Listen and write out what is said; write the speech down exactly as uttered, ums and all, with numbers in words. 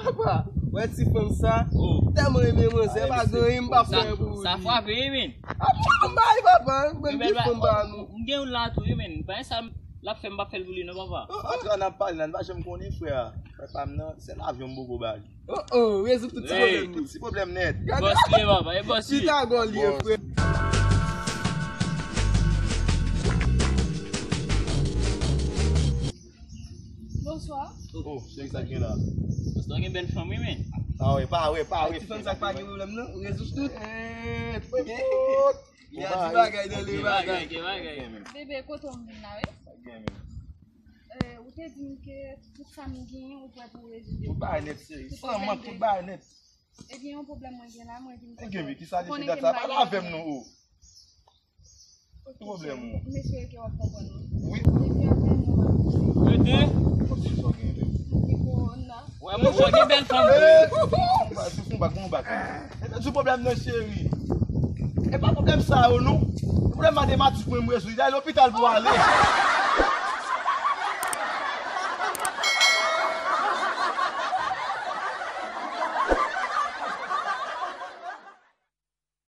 Papa, wè ti fanm sa. Tèlman renmen manzè, pa gen anyen m pa fè pou li. Sa frape wi, men. Apa bay papa, mwen gen fanm pa nou. M gen yon la tou wi, men. Pa sa l ap fè m pa fè l pou li non, papa. Antre n ap pale la, n pa janm konnen frè a. Frè pa m nan, sèl avyon m poko ba li. Oh oh, rezoud tout ti pwoblèm nou. Tout ti pwoblèm nèt. Bòs li ye, papa, e bòs li. Chita gòl li ye, frè. Bonswa. Oh, cheri, sa k gen la? Bonswa, gen bèl fanm wi, men. Pa wè, pa wè, pa wè. Ti fanm sa k pa gen pwoblèm non, ou rezoud tout. Eh, pwepot. Li a di bagay nan li bagay. Gen bagay, gen bagay. Bebe, kote w m vin la, wi? Sa k gen, men? Eh, ou te di m ke tout sa m genyen, ou prè pou w rezoud yo. Tout bagay nèt, cheri. San mank, tout bagay nèt. Ebyen, yon pwoblèm mwen gen la, mwen vin kote w. Gen, men, kisa li fè dat sa? Pale avè m non, oh. Ki pwoblèm ou? M espere ke w ap konprann mwen. Wi. Depi yon tèm mwen ap. Rete. Kòmsi sa w gen menm. M gen kowona. Wè, mwen gen bèl fanm. Eh, fon bak, fon bak, fon bak. E te di pwoblèm nan, cheri. E pa pwoblèm sa yo, non. Pwoblèm matematik mwen, m rezoud. Li al lopital pou ale.